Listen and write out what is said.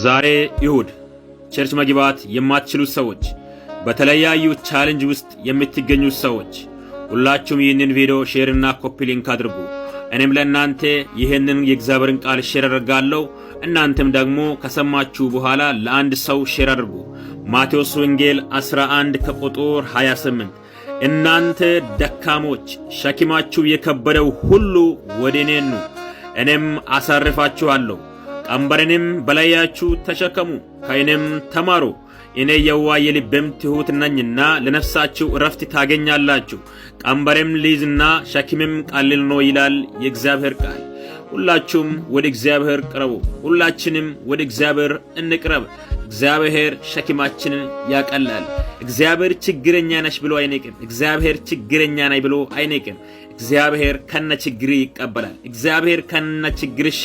ዛሬ እሁድ church መግባት የማትችሉ ሰዎች፣ በተለያዩ challenge ውስጥ የምትገኙ ሰዎች ሁላችሁም ይህንን ቪዲዮ share ና copy link አድርጉ። እኔም ለእናንተ ይህንን የእግዚአብሔርን ቃል share አደርጋለሁ። እናንተም ደግሞ ከሰማችሁ በኋላ ለአንድ ሰው share አድርጉ። ማቴዎስ ወንጌል 11 ከቁጥር 28፣ እናንተ ደካሞች ሸክማችሁ የከበደው ሁሉ ወደ እኔ ኑ፣ እኔም አሳርፋችኋለሁ። ቀንበሬንም በላያችሁ ተሸከሙ፣ ከእኔም ተማሩ፣ እኔ የዋህ የልቤም ትሑት ነኝና ለነፍሳችሁ እረፍት ታገኛላችሁ። ቀንበሬም ሊዝና ሸክሜም ቀሊል ነው ይላል የእግዚአብሔር ቃል። ሁላችሁም ወደ እግዚአብሔር ቅረቡ። ሁላችንም ወደ እግዚአብሔር እንቅረብ። እግዚአብሔር ሸክማችንን ያቀላል። እግዚአብሔር ችግረኛ ነሽ ብሎ አይንቅም። እግዚአብሔር ችግረኛ ነኝ ብሎ አይንቅም። እግዚአብሔር ከነ ችግር ይቀበላል። እግዚአብሔር ከነ ችግርሽ